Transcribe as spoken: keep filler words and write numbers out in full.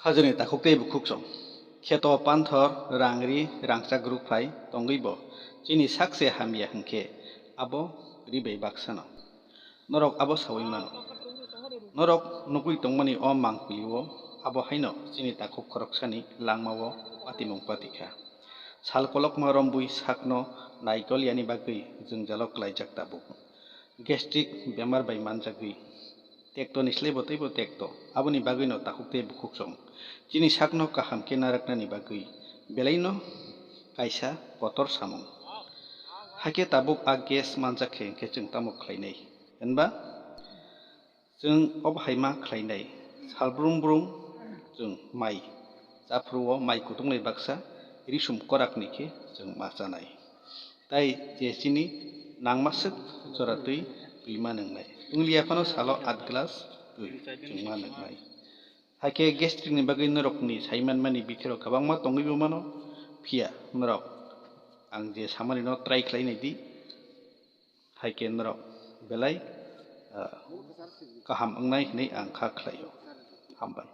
Hajoni takhuk tei bukhuk song. Kheto panthor, rangri, rangchak rukphai tongwi bo chini sakse hamya hwnkhe abo ri bai baksano. Norok abo saui mano. Norok nugwi tongmani o mangpili-o abo haino chini takhuk khoroksani langma-o patimung patikha. Sal kolokma rombwi sakno naitol yani bagwi jwngjalo klaijak tabuk. Gastric bemar bai manjagwi tekto ni slai bo teibo tekto. Aboni bagwino takhuk tei bukhuk song. Chini sakno kaham khe naraknani bagwi belaino kaisa kotor samung. Hakhe tabuk a gas manjak khe hwnkhe chwng tamo khlainai? Hwnba chwng obo hai ma khlainai, salbrum brum chwng mai chaphuru-o mai kutungnai baksa risum korakni khe chwng ma chanai. Tai je chini nangmaswk jora twi twi ma nwngnai. Wngli yaphano salo aat glass twi chwng ma nwngnai. Hakhe gastric ni bagwi norokni sai manmani bithero kwbangma tongwi bo mano, phiya norok ang je samani no try khlai nai di, hakhe norok belai, ah, kaham wngnai hinwi ang kha khlaio. Hambai.